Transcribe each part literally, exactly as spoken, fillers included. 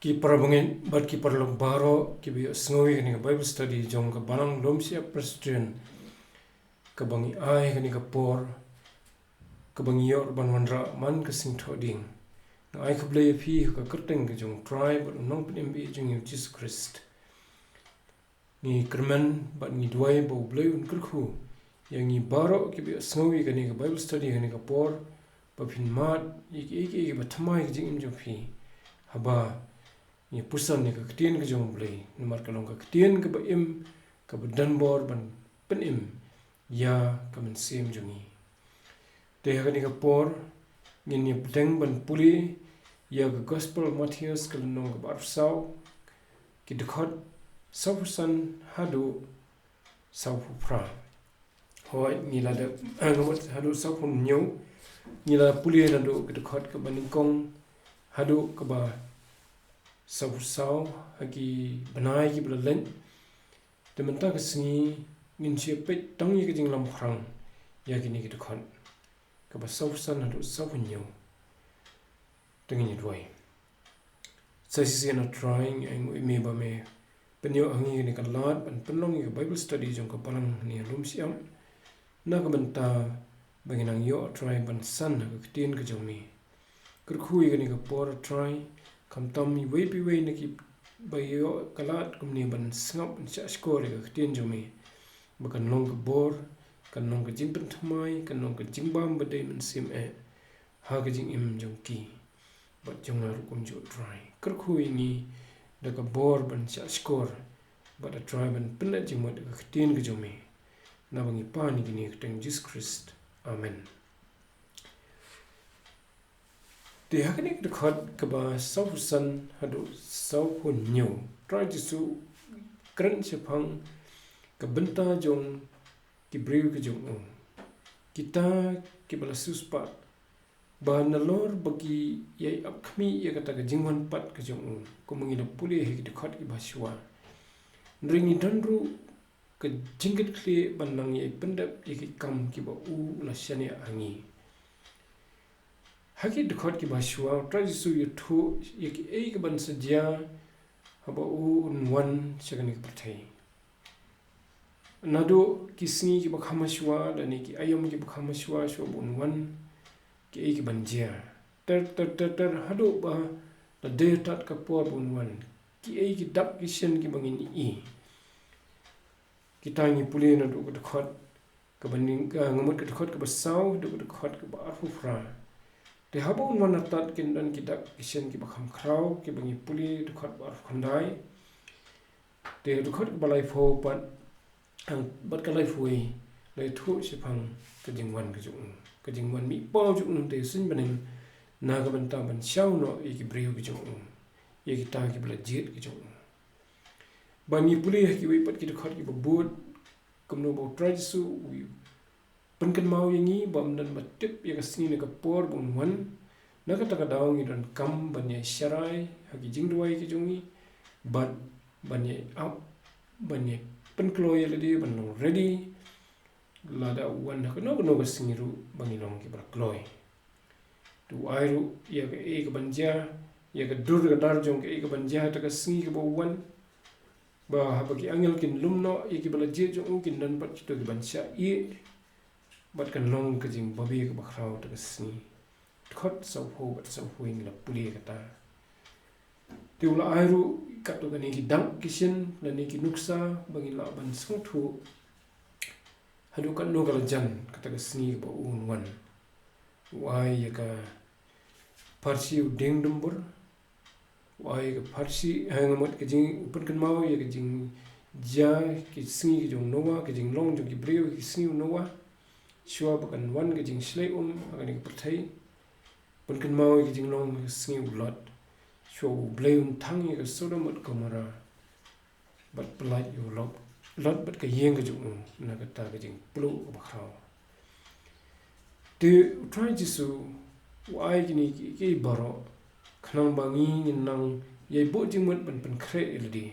Ki para bangeit bad ki paralok baroh kiba ïohsngew ïa kane ka Bible study jong ka Balang Lum Shyiap Presbyterian, kaba ngi ai ha kane ka por, kaba ngi ïoh ban wanrah man ka Sngi Thohdieng. Nga ai khublei ïa phi ha ka kyrteng ka jong U Trai bad U Nongpynim ba ïeit jong ngi U Jisu Khrist. Ngi kyrmen bad ngi duwai ba U Blei un kyrkhu ïa ngi baroh kiba ïohsngew ïa kane ka Bible study ha kane ka por, ba phin mad ïa kiei kiei kiba thymmai ha ka jingim jong phi, haba ngi puson ïa ka ktien ka jong U Blei, namar ka long ka ktien kaba im, kaba don bor ban pynim ïa ka mynsiem jong ngi. Te ha kane ka por ngin ïa pdiang ban pule ïa ka Gospel Mathaios ka lynnong kaba arphew saw, ki dkhot sawphew san haduh sawphew phra. Hooid, ngi la dep, eh, nga mut haduh sawphew hynñiew. Ngi la pule naduh ki dkhot kaba nyngkong haduh kaba sawphew saw ha ki bnai kiba la leit. Te mynta ka sngi ngin sa peit tang ïa ka jinglam phrang ïa kine ki dkhot, kaba sawphew san haduh sawphew hynñiew. Te ngin ïa duwai. Sa shisien A Trai, ngi ainguh ïa me ba me pynïoh ha ngi kane ka lad ban pynlong ïa ka Bible study jong ka Balang hangne ha Lum Shyiap, na ka bynta ba ngin nang ïoh, A Trai, ban san ha ka ktien ka jong me. Kyrkhu ïa kane ka por, A Trai, khamtam iwei pa iwei na kiba ïoh ka lad kumne ban sngap, ban shahshkor ïa ka ktien jong me, ba kan long ka bor, kan long ka jingpynthymmai, kan long ka jingbam ba dei mynsiem eh ha ka jingim jong ki bad jong nga ruh kumjuh, A Trai. Kyrkhu ïa ngi da ka bor ban shahshkor bad, A Trai, ban pyndait jingmut da ka ktien ka jong me. Naba ngi pan ïa kine ha ka kyrteng U Jisu Khrist. Amen. Te ha kane ka dkhot kaba sawphew san haduh sawphew hynñiew, U Trai Jisu u kren shaphang ka bynta jong ki briew ki jong u, kita kiba la siewspah, ba nalor ba ki ïai ap khmih ïa kata ka jingwan pat ka jong u, kumba ngi la pule ha ki dkhot kiba shuwa. Hynrei ngi don ruh ka jingkitkhlieh ban nang ïai pyndep ïa ki kam kiba u la shaniah ha ngi. Ha ki dkhot kiba shuwa, U Trai Jisu u ïathuh ïa kiei kiban sa jia haba u un wan sha kane ka pyrthei. Naduh ki sngi kiba kham ha shuwa, lane ki aïom kiba kham ha shuwa, shuwa ba un wan, kiei kiban jia. Ter, ter, ter, ter, haduh ba la dei tad ka por ba un wan, kiei ki dak ki shen kiba ngin ïohi. Kita ngi pule naduh ka dkhot kaba nyng-, ka, nga mut ka dkhot kaba saw haduh ka dkhot kaba arphew phra. Te haba un wan artat kin don ki dak ki shen kiba kham khraw, kiba ngi pule dkhot ba arphew khyndai. Te dkhot kaba laiphew pat, ang, bad ka laiphew wei, la ïathuh shaphang ka jingwan ka jong u, ka jingwan mih paw jong u, te suiñ bneng, na ka bynta ban shaw noh ïa ki briew ki jong u, ïa kita kiba la jied ki jong u. Ba ngi pule ha kiwei pat ki dkhot kiba bud, kumno ba U Trai Jisu u pynkynmaw ïa ngi ba ym don ba tip ïa ka sngi ne ka por ba un wan. Na kata ka daw ngi donkam ban ïai sharai ha ki jingduwai ki jong ngi, bad ban ïai ap, ban ïai pynkloi ïa lade, ban long ready lada u wan ha kano kano ka sngi ruh, ba ngin long kiba kloi. Te u ai ruh ïa kaei kaban jia, ïa ka dur ka dar jong kaei kaban jia ha kata ka sngi kaba u wan, ba haba ki angel kin lum noh ïa kiba la jied jong u, kin don pat kito kiban shah ïeh, bad kan long ka jingbabe kaba khraw ha kata ka sngi. Dkhot sawphew bad sawphew wei ngi la pule ïa kata. Te u la ai ruh katto katne ki dak ki shin lane ki nuksa ba ngin lah ban sngewthuh haduh katno ka la jan kata ka sngi kaba u un wan. U ai ïa ka pharshi u dieng dumbur. U ai ïa ka pharshi, eh, nga mut ka jing, u pynkynmaw ïa ka jingjia ki sngi ki jong u Noah, ka jinglong jong ki briew ha ki sngi u Noah, shuwa ba kan wan ka jingshlei um ha kane ka pyrthei. Pynkynmaw ïa ka jinglong ha ka sngi u Lot, shuwa ba U Blei un thang ïa ka Sodom bad Gomorrah, bad pyllait ïa u Lot, Lot bad ka ïing ka jong u na kata ka jingpluh kaba khraw. Te U Trai Jisu u ai kine kiei kiei baroh khnang ba ngi ngin nang ïai buh jingmut ban pynkhreh ïa lade.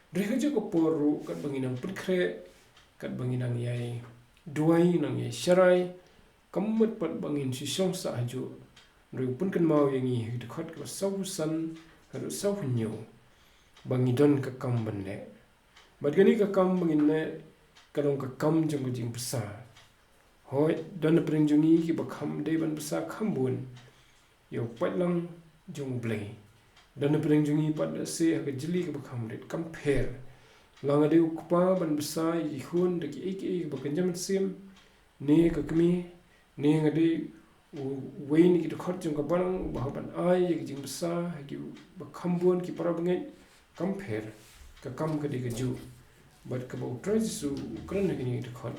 Hynrei ha kajuh ka por ruh, katba ngi nang pynkhreh, katba ngi nang ïai duwai, nang ïai sharai, kam mut pat ba ngin shu shong sah hajuh. Hynrei u pynkynmaw ïa ngi ha ki dkhot kaba sawphew san haduh saw hynñiew, ba ngi don ka kam ban leh. Bad kane ka kam ba ngin leh ka long ka kam jong ka jingbsa. Hooid, don na pdeng jong ngi kiba kham dei ban bsa kham bun ïa u paidlang jong U Blei. Don na pdeng jong ngi pat da se ha ka jylliew kaba kham rit, kam pher. La nga dei u kpa ban bsa ïa ki khun da kiei kiei kiba kynja mynsiem, ne ka kmie, ne nga dei uwei na ki dkhot jong ka balang uba hap ban ai ïa ka jingbsa ha kiba kham bun ki para bangeit, kam pher. Ka kam ka dei kajuh. Bad kaba U Trai Jisu u kren ha kine ki dkhot,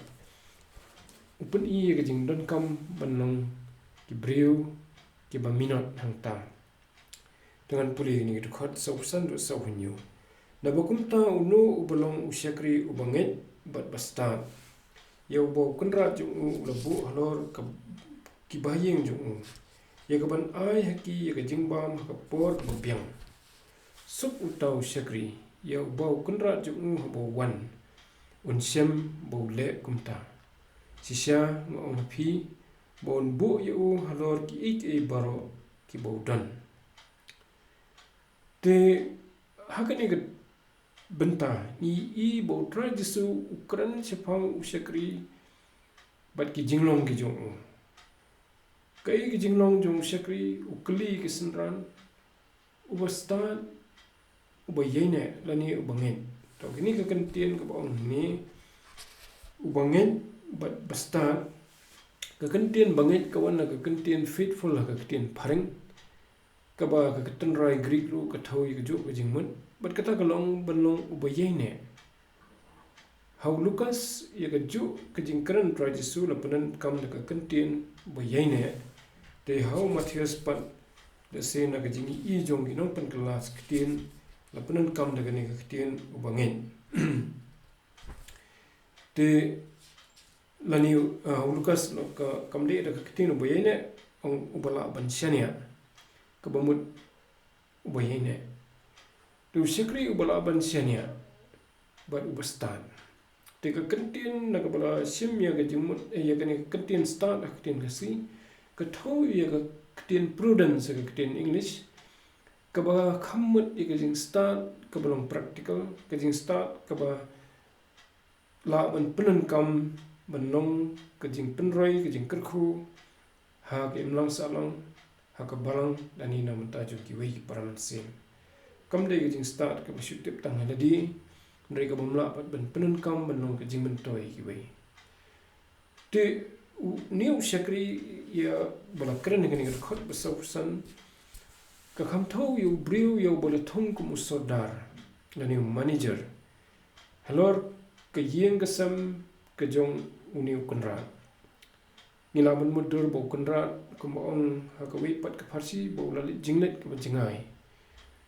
u pyni ïa ka jingdonkam ban long ki briew kiba minot hangta. Te ngan pule ïa kine ki dkhot saw phew san haduh saw hynñiew. Naba kumta uno uba long u shakri uba ngeit bad ba stad, ïa uba u kynrad jong u u la buh halor ka, ki bahaïing jong u, ïa ka ban ai ha ki ïa ka jingbam ha ka por kaba biang. Suk uta u shakri ïa uba u kynrad jong u haba u wan, un shem ba u leh kumta. Shisha nga ong ha phi ba un buh ïa u halor kiei kiei baroh kiba u don. Te ha kane ka bynta ngi i ba U Trai Jisu u kren shaphang u shakri bad ki jinglong ki jong u. Kaei ki jinglong jong u shakri? U kylli ki synran, uba stad, uba ïaineh lane uba ngeit. To kine ka kyntien kaba ong ne uba ngeit bad ba stad. Ka kyntien ba ngeit ka wan na ka kyntien faithful ha ka ktien phareng, kaba ka, ka tynrai Greek ruh ka thew ïa kajuh ka jingmut. Bad kata ka long ban long uba ïaineh. Ha u Lukas ïa kajuh ka jingkren Trai Jisu la pyndonkam da ka kyntien ba ïaineh. Te ha u Mathaios pat, da se na ka jingi jong ki nongpynkylla ktien, la pyndonkam da kane ka ktien uba ngeit. Te lane, uh, u Lukas, no, ka, kam dei da ka ktien uba ïaineh, ong uba lah ban shaniah. Kaba mut uba ïaineh. Te u shakri uba lah ban shaniah bad uba stad. Te ka kyntien na kaba la shim ïa ka jingmut, eh, ïa kane ka kyntien stad ha ka ktien Khasi, ka thew ïa ka ktien prudence ha ka ktien English, kaba kham mut ïa ka jingstad kaba long practical, ka jingstad kaba lah ban pyndonkam ban long ka jingpynroi, ka jingkyrkhu ha ka imlang sahlang, ha ka balang, lane na bynta jong kiwei ki para mynsiem. Kam dei ka jingstad kaba shu tip tang ha lade, hynrei kaba ym lah pat ban pyndonkam ban long ka jingmyntoi ïa kiwei. Te une u shakri ïa ba la kren ha kane ka dkhot ba saw phew san, ka kham thew ïa u briew ïa uba la thung kum u sordar lane u manager halor ka ïing ka sem ka jong une u kynrad. Ngi lah ban mutdur ba u kynrad, kumba ong ha kawei pat ka pharshi, ba u la leit jingleit kaba jngai.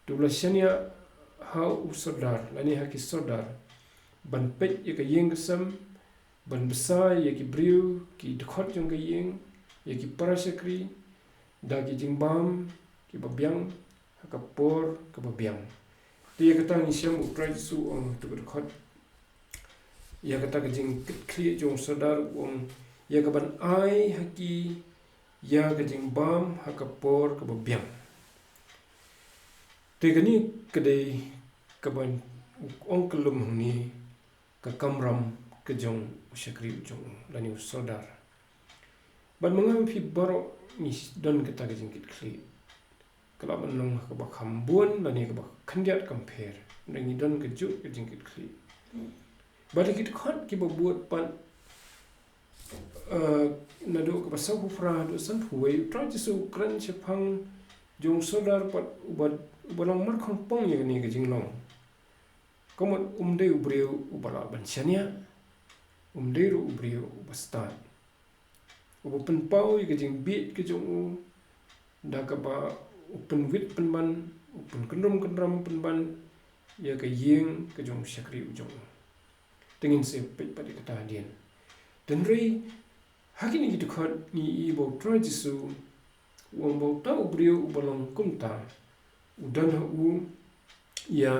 Te u la shaniah ha u sordar lane ha ki sordar ban peit ïa ka ïing ka sem, ban bsa ïa ki briew, ki dkhot jong ka ïing, ïa ki para shakri da ki jingbam kiba biang ha ka por kaba biang. Te ïa kata ngi shem U Trai Jisu u ong ha kato ka dkhot, ïa kata ka jingkitkhlieh jong u sordar, u ong ïa ka ban ai ha ki ïa ka jingbam ha ka por kaba biang. Te kane ka dei kaba u ong kyllum hangne, ka kamram ka jong u shakri u jong u lane u sordar. Bad ma nga ma phi baroh ngi don kata ka jingkitkhlieh. Ka lah ban long ha kaba kham bun lane kaba khyndiat, kam pher, hynrei ngi don kajuh ka jingkitkhlieh. Bad ha ki dkhot kiba bud pat, eh, naduh kaba saw phew phra haduh san phew wei, U Trai Jisu u kren shaphang jong u sordar pat uba, uba long markhongpong ïa kane ka jinglong. Ka mut um dei u briew uba lah ban shaniah, um dei ruh u briew uba stad, uba pynpaw ïa ka jingbieit ka jong u da kaba u pynwit pynban, u pynkyndrum kyndram pynban ïa ka ïing ka jong u shakri u jong u. Te ngin sa peit pat ïa kata hadien. Hynrei ha kine ki dkhot ngi i ba U Trai Jisu u ong ba uta u briew uba long kumta, u don ha u ïa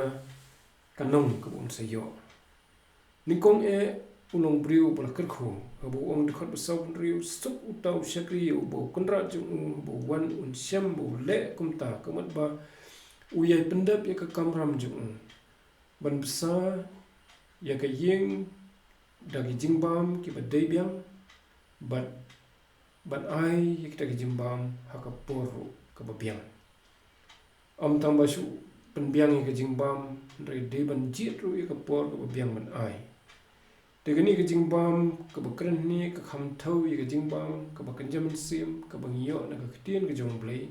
ka nong kaba un sa ïoh. Nyngkong eh u long briew uba la kyrkhu, haba u ong dkhot ba saw hynriew, suk uta u shakri ïa uba u kynrad jong u haba u wan un shem ba u leh kumta, ka mut ba u ïai pyndep ïa ka kamram jong u ban bsa ïa ka ïing da ki jingbam kiba dei biang, bad ban ai ïa kita ki jingbam ha ka por ruh kaba biang. Ym tang ba shu pynbiang ïa ka jingbam, hynrei dei ban jied ruh ïa ka por kaba biang ban ai. Te kane ka jingbam kaba kren hangne ka kham thew ïa ka jingbam kaba kynja mynsiem kaba ngi ïoh na ka ktien ka jong U Blei,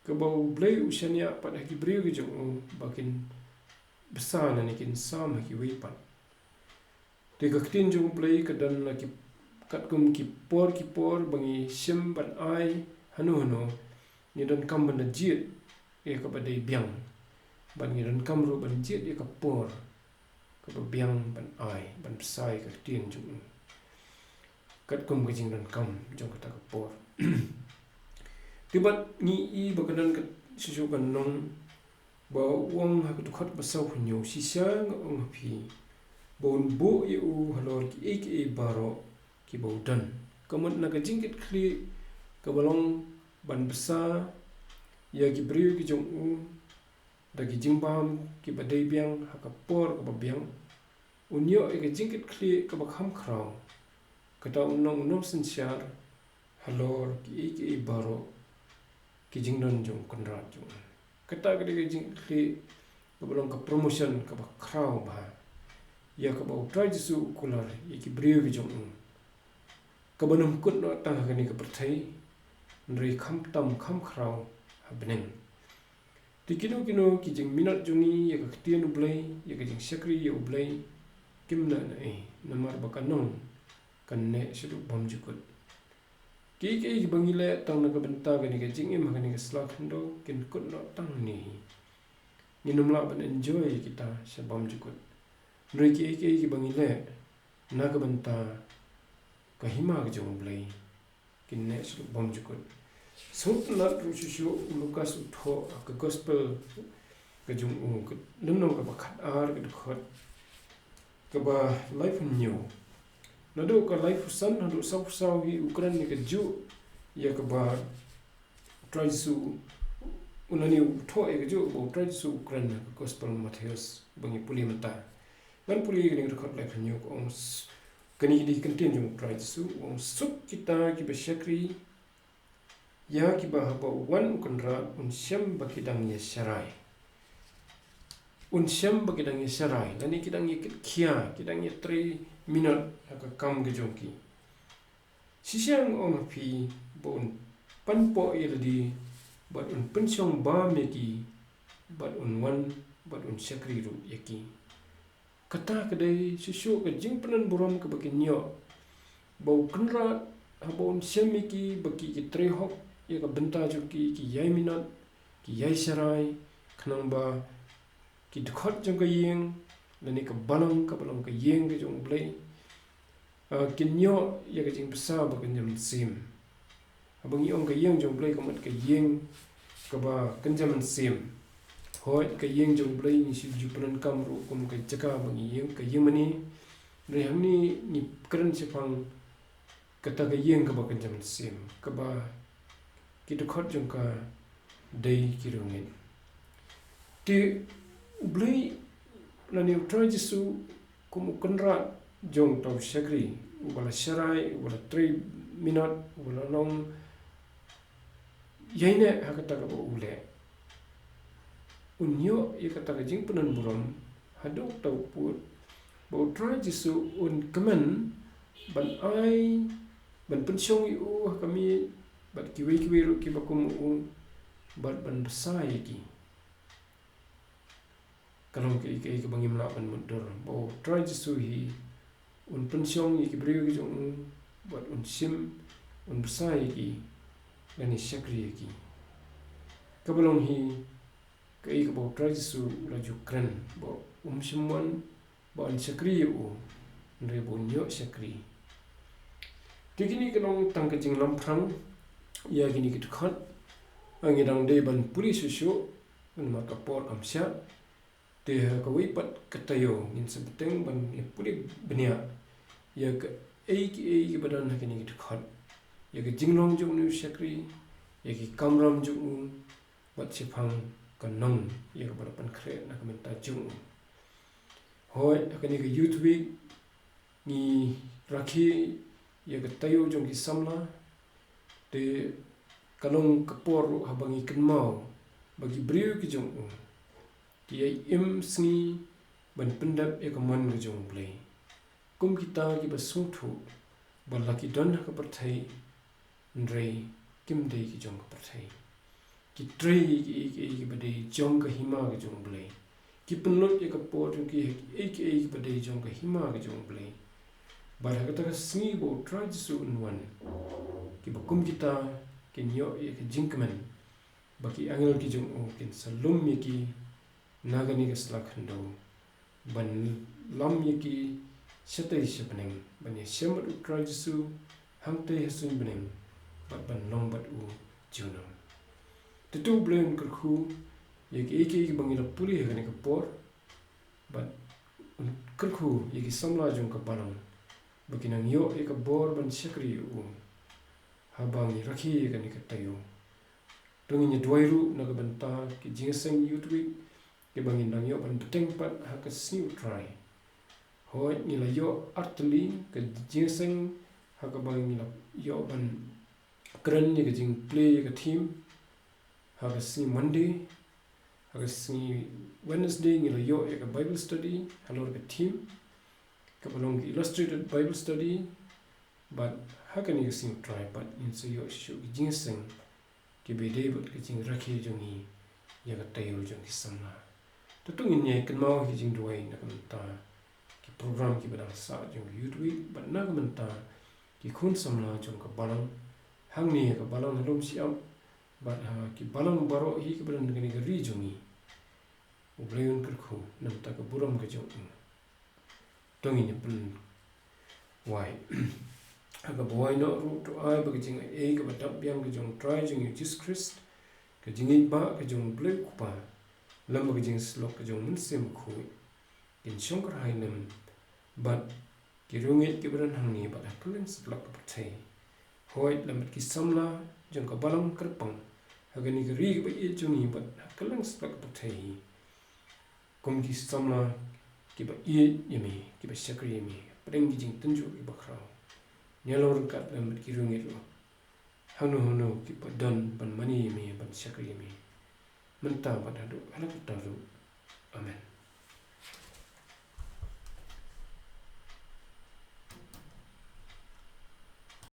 kaba U Blei u shaniah pat ha ki briew ki jong u ba kin bsa lane kin sam ha kiwei pat. Te ka ktien jong U Blei ka don la ki, katkum ki por ki por ba ngi shim ban ai hano hano, ngi donkam ban da jied ïa kaba dei biang, bad ngi donkam ruh ban jied ïa ka por kaba biang ban ai, ban bsa ïa ka ktien jong u katkum ka jingdonkam jong kata ka por. Te bad ngi i ba ka don ka shisha ka nong ba u ong ha ka dkhot ba saw hynñiew, shisha nga ong ha phi ba un buh ïa u halor kiei kiei baroh kiba u don. Ka mut na ka jingkitkhlieh kaba long ban bsa ïa ki briew ki jong u da ki jingbam kiba dei biang ha ka por kaba biang, un ïoh ïa ka jingkitkhlieh kaba kham khraw. Kata un long u nongsynshar halor kiei kiei baroh ki jingdon jong u kynrad jong u. Kata ka dei ka jingkitkhlieh kaba long ka promotion kaba khraw bha ïa kaba U Trai Jisu u kular ïa ki briew ki jong u, kaba nym kut noh tang ha kane ka pyrthei, hynrei khamtam kham khraw ha bneng. Te kino kino ki jingminot jong ngi ïa ka ktien U Blei, ïa ka jingshakri ïa U Blei, kim neh na ei, namar ba ka nong kan neh shaduh bymjukut. Kiei kiei kiba ngi leh tang na ka bynta kane ka jingim ha kane ka sla khyndew kin kut noh tang hangne hi. Ngin ym lah ban enjoy ïa kita sha bymjukut. Hynrei kiei kiei kiba ngi leh na ka bynta ka hima ka jong U Blei kin neh shaduh bymjukut. Sngewtynnat ruh shuh shuh u Lukas u thoh ha ka gospel ka jong u, ka lynnong kaba khatar, ka dkhot kaba laiphew hynñiew. Naduh ka laiphew san haduh sawphew saw hi u kren ïa kajuh ïa kaba U Trai Jisu, u nani u thoh ïa kajuh kaba U Trai Jisu u kren ha ka gospel Mathaios ba ngi pule mynta. Ngan pule kane ka dkhot laiphew hynñiew, ka ong s-, kane ka dei ka ktien jong U Trai Jisu, u ong, suk kita kiba shakri ïa kiba haba u wan u kynrad un shem ba ki dang ïa sharai. Un shem ba ki dang ïa sharai, lane ki dang ïa kitkhia, ki dang ïa trei minot ha ka kam ka jong ki. Shisha nga ong ha phi ba un panpoh ïa lade, bad un pynshong bam ïa ki, bad un wan, bad un shakri ruh ïa ki. Kata ka dei shisha ka jingpynlong burom kaba kin ïoh ba u kynrad haba un shem ïa ki ba ki, ki trei hok ïa ka bynta jong ki, ki ïai minot, ki ïai sharai, khnang ba ki dkhot jong ka ïing lane ka balang kaba long ka ïing ka jong U Blei, ah, kin ïoh ïa ka jingbsa ba kynja mynsiem. Haba ngi ong ka ïing jong U Blei ka mut ka ïing kaba kynja mynsiem. Hooid, ka ïing jong U Blei ngi shu ju pyndonkam ruh kum ka jaka ba ngi ïeng, ka ïing mane. Hynrei hangne ngi kren shaphang kata ka ïing kaba kynja mynsiem, kaba ki dkhot jong ka dei ki riewngeit. Te U Blei lane U Trai Jisu kum u kynrad jong uta u shakri uba la sharai, uba la trei minot, uba la long ïaineh ha kata kaba u leh, un ïoh ïa kata ka jingpynlong burom haduh uta u pud ba U Trai Jisu un kmen ban ai, ban pynshong ïa u ha ka miej bad kiwei kiwei ruh kiba kum u, bad ban bsa ïa ki. Ka long kaei kaei kaba ngim lah ban mutdur ba U Trai Jisu hi un pynshong ïa ki briew ki jong u, bad un shim, un bsa ïa ki, lane shakri ïa ki. Kaba long hi kaei kaba U Trai Jisu u la ju kren, ba um shym wan ba un shakri ïa u, hynrei ba un ïoh shakri. Te kine ki long tang ka jinglangphrang ïa kine ki dkhot. Ngi dang dei ban pule shuh shuh, namar ka por kam shah. Te ha kawei pat ka taïew ngin sa bteng ban ïa pule bniah ïa kaei kaei kiba don ha kine ki dkhot, ïa ka jinglong jong une u shakri, ïa ki kamram jong u, bad shaphang ka nong ïa kaba la pynkhreh na ka bynta jong u. Hooid, ha kane ka Youth Week ngi rakhe ïa ka taïew jong ki samla, te ka long ka por ruh haba ngi kynmaw ba ki briew ki jong u ki ïai im sngi ban pyndep ïa ka mon ka jong U Blei. Kum kita kiba sngewthuh ba la ki don ha ka pyrthei, hynrei kim dei ki jong ka pyrthei. Ki trei ïa kiei kiei kiba dei jong ka hima ka jong U Blei. Ki pynlut ïa ka por jong ki ha kiei kiei kiba dei jong ka hima ka jong U Blei. Bad ha kata ka sngi ba U Trai Jisu un wan, kiba kum kita kin ïoh ïa ka jingkmen ba ki angel ki jong u kin sa lum ïa ki na kane ka sla khyndew, ban lam ïa ki shatei sha bneng, ban ïashem bad U Trai Jisu hangtei ha suiñ bneng, bad ban long bad u junom. Te to U Blei un kyrkhu ïa kiei kiei kiba ngi la pule ha kane ka por, bad un kyrkhu ïa ki samla jong ka balang ba kin nang ïoh ïa ka bor ban shakri ïa u haba ngi rakhe ïa kane ka taïew. To ngin ïa duwai ruh na ka bynta ki jingïaseng Youth Week kiba ngin nang ïoh ban bteng pat ha ka sngi U Trai. Hooid, ngi la ïoh artylli ka jingïaseng ha kaba ngi la ïoh ban kren ïa ka jingplie ïa ka theme ha ka sngi Monday. Ha ka sngi Wednesday ngi la ïoh ïa ka Bible study halor ka theme kaba long ka Illustrated Bible Study. Bad ha kane ka sngi U Trai pat ngin sa ïoh shuh ki jingïaseng kiba dei bad ka jingrakhe jong ngi ïa ka taïew jong ki samla. To to ngin ïa kynmaw ki jingduwai na ka bynta ki program kiba dang sah jong Youth Week bad na ka bynta ki khun samla jong ka balang hangne ha ka balang ha Lumshyiap bad ha ki balang baroh hi kiba don ha kane ka ri jong ngi. U Blei un kyrkhu na ka bynta ka burom ka jong u. To ngin ïa pynwai. Ha kaba wai noh ruh, to ai ba ka jingaiei kaba dap biang ka jong U Trai jong ngi U Jisu Khrist, ka jingïeit ba ka jong U Blei U Kpa, lem bad ka jingsyllok ka jong U Mynsiem Bakhuid kin shong kyrhai lem bad ki riewngeit kiba don hangne bad ha kylleng satlak ka pyrthei. Hooid, lem bad ki samla jong ka balang kyrpang ha kane ka ri kaba ïeit jong ngi bad ha kylleng satlak ka pyrthei hi. Kum ki samla kiba ïeit ïa me, kiba shakri ïa me hapdeng ki jingtynjuh kiba khraw, ngi long ryngkat lem bad ki riewngeit ruh hangno hangno kiba don ban mane ïa me, ban shakri ïa me, mynta bad haduh hala karta ruh. Amen.